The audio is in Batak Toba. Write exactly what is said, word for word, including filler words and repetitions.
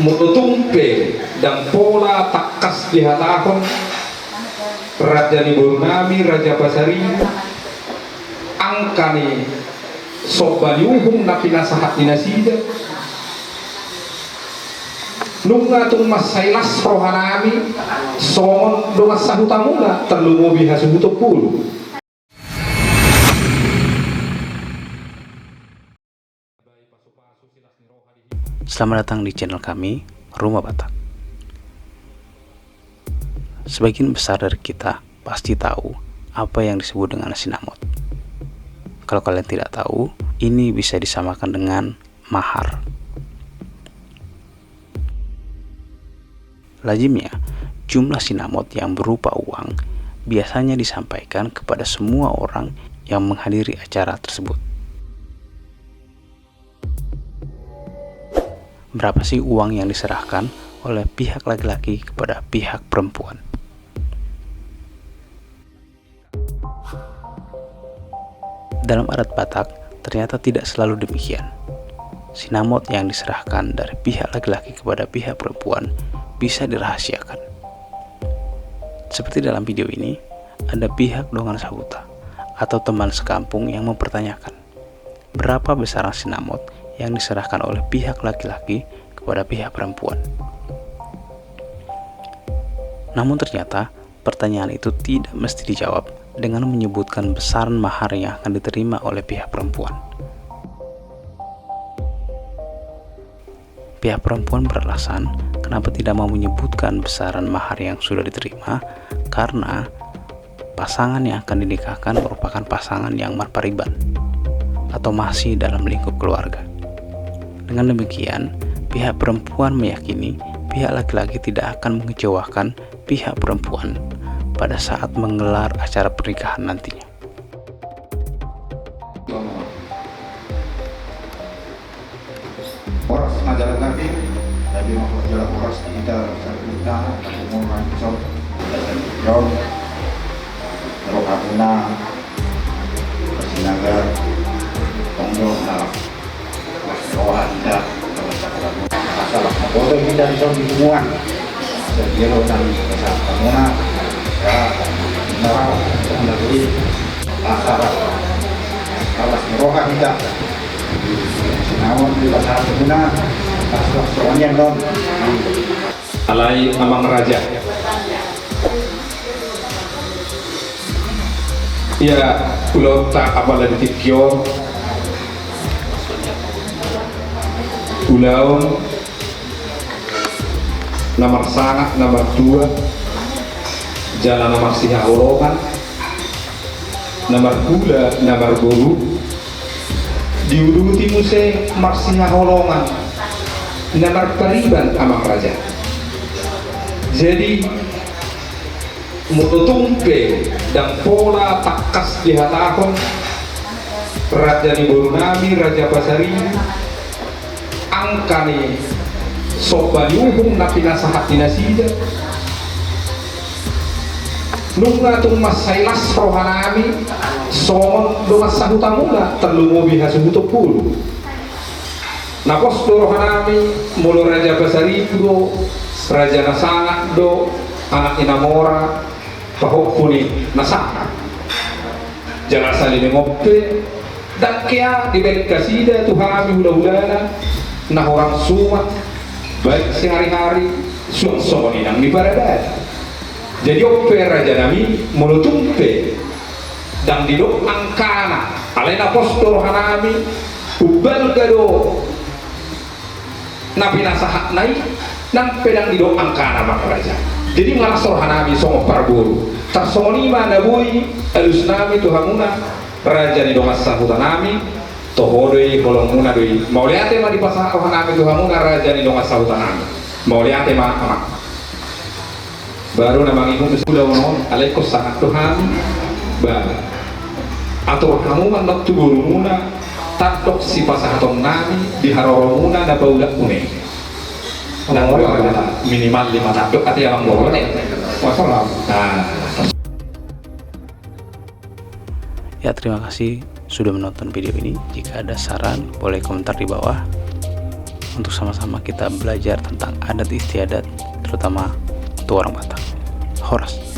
Molo tung pe ndang pola tangkas dihatahon raja ni boru nami, Raja Pasaribu, angka ni somba ni uhum na pinasahat ni nasida, nunga tung mansai las roha nami songon dongan sahutamuna, tarlumobi hasuhuton boru. Selamat datang di channel kami, Rumah Batak. Sebagian besar dari kita pasti tahu apa yang disebut dengan sinamot. Kalau kalian tidak tahu, ini bisa disamakan dengan mahar. Lazimnya, jumlah sinamot yang berupa uang biasanya disampaikan kepada semua orang yang menghadiri acara tersebut. Berapa sih uang yang diserahkan oleh pihak laki-laki kepada pihak perempuan? Dalam adat Batak, ternyata tidak selalu demikian. Sinamot yang diserahkan dari pihak laki-laki kepada pihak perempuan bisa dirahasiakan. Seperti dalam video ini, ada pihak dongan sahuta atau teman sekampung yang mempertanyakan, berapa besaran sinamot yang diserahkan oleh pihak laki-laki kepada pihak perempuan. Namun ternyata, pertanyaan itu tidak mesti dijawab dengan menyebutkan besaran mahar yang akan diterima oleh pihak perempuan. Pihak perempuan beralasan kenapa tidak mau menyebutkan besaran mahar yang sudah diterima, karena pasangan yang akan dinikahkan merupakan pasangan yang marpariban atau masih dalam lingkup keluarga. Dengan demikian, pihak perempuan meyakini pihak laki-laki tidak akan mengecewakan pihak perempuan pada saat menggelar acara pernikahan nantinya. Horas ma jala gabe, gabe ma horas jala horas di hita saluhutna, na tumangihon, rohamuna, Sinaga, tonggo, na las ni roha hita, asa las ni roha hita di son di hubungan. Asa las ni roha hita di hubungan. Asa las ni roha hita. Sinaga, di las ni roha hita. Asa las ni roha hita. Alai amang raja. Ia, ulaonta apala di tingki on, ulaon na marsangap, na martua, jala na marsihaholongan, na marhula, na marboru, diuduti muse marsihaholongan, na marpariban amang raja. Jadi, molo tung pe ndang pola tangkas dihatahon raja ni boru nami, Raja Pasaribu, angka ni somba ni uhum na pinasahat ni nasida, nunga tung mansai las roha nami songon dongan sahutamuna, tarlumobi hasuhuton boru. Na pos do roha nami, molo Raja Pasaribu do, raja na sangap do, anak ni na mora, pahompu ni na sangap. Jala salelengon pe, ndang hea dibaen nasida tu hami hulahulana na horong suman, baik sehari-hari, suang songon i nang di paradada. Jadi on pe raja nami, molo tung pe ndang didok angkana, alai na pos do roha nami, umbalga do na pinasahatna i, nang pe ndang didok angkana, amang raja. Jadi malas roha nami songon parboru. Tarsongon i ma na boi alus nami tu hamuna, raja ni dongan sahuta nami, toho do i, holongmuna do i. Mauliate ma dipasahat roha nami tu hamuna, raja ni dongan sahuta nami. Mauliate ma, amang. Baru na mangihut ulaon on, alai ingkon sangap do hami. Ba, atur hamu ma annon tu borumuna, tandok sipasahaton nami di haroromuna na paulakmuna i. Nang dua, minimal lima tandok, ate, amang boru. Wassalam. Nah. Ya, terima kasih sudah menonton video ini. Jika ada saran, boleh komentar di bawah. untuk sama-sama kita belajar tentang adat istiadat, terutama untuk orang Batak. Horas.